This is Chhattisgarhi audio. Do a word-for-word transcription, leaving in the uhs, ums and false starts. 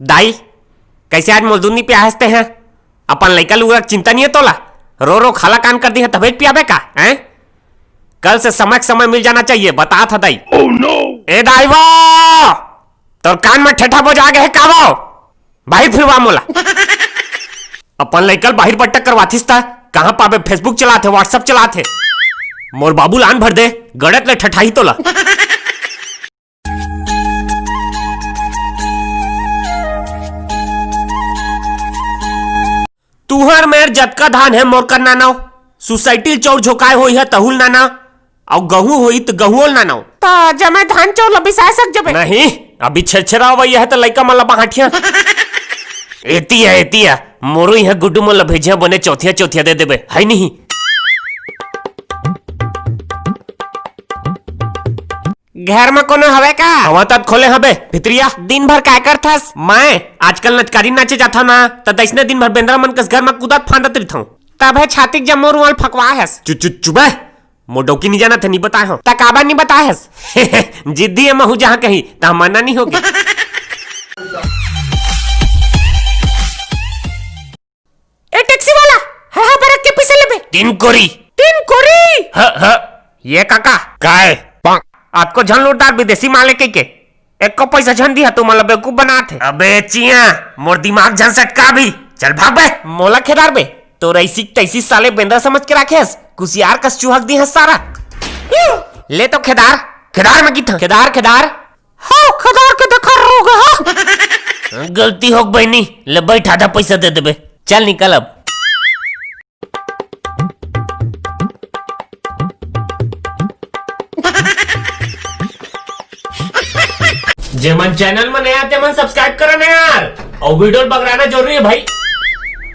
दाई, कइसे आज मोला दूध नइ पियाहस तें? अपन लइका लुगरा के चिंता नइ हे तोला? रो रो खाला कान कर दिहे तभे पियाबे का, हैं? कल से समय के समय मिल जाना चाहिए, बतात हँव दाई। ए दाई वो, तोर कान म ठेठा बोजा गे हे का वो? बाहिर फिरवा मोला। अपन लइका ल बाहिर बट्टक करवातिस त कहाँ पाबे? Facebook चलाथे, WhatsApp चलाथे। मोर बाबू ल आन भर दे, गड़त ले ठठाही तोला। तुँहर मेर जतका धान हे मोर कर नानव, सोसाइटी ल चउर झोंकाय होही तहू ल नानव, अउ गहूँ होही त गहूँओ ल नानव। त जम्मो धान चउर ल बिसाय सक जबे। नहीं, अभी छेरछेरा अवइया हे त लइका मन ल बाँटिहा। एती आ, एती आ, मोरो इहाँ गुड्डू मन ल भेजिहा, बने चौथिया चौथिया दे देबे, हइ नहीं? घर म कोनो हवय का? हवँव त खोले हबे, भितरी आ। दिन भर काय करथस? मैं आजकल नचकारी नाचे जाथँव ना, त दइसने दिन भर बेंदरा मन कस घर म कूदत फांदत रहिथँव। तभे छाती के जम्मो रुआँ ल फकवाय हस। चु-, चु-, चुप हे। मोर डौकी नइ जानत हे, नइ बताय हँव। त काबर नइ बताय हस? जिद्दी ए महूँ जहाँ कहीं, त मना नइ होगे। ए टैक्सी वाला, हे, हे, बरत के पइसा लेबे। तीन कोरी। तीन कोरी? ह, ह। ये काका। काय? अतको झन लूटदार बिदेसी माल ए कहिके एको पइसा झन दिहा, तुमन ल बेवकूफ बनात हे। अबे चियाँ, मोर दिमाग झन सटका अभी। चल भाग बे। मोला खेदार बे, तोर अइसी तइसी साले बेंदरा समझ के राखे हस, कुसियार कस चुहक दिहे हस सारा। ले तो खेदार, खेदार मैं कहिथँव, खेदार, खेदार। हव, खेदार के देखा रोग, हाँ। गलती होगे बहिनी, ले बइठ, आधा पइसा दे देबे। चल निकल अब। जेमन channel म नया आय, तेमन subscribe करा ना यार, अउ video ल बगराना जरूरी हे भाई।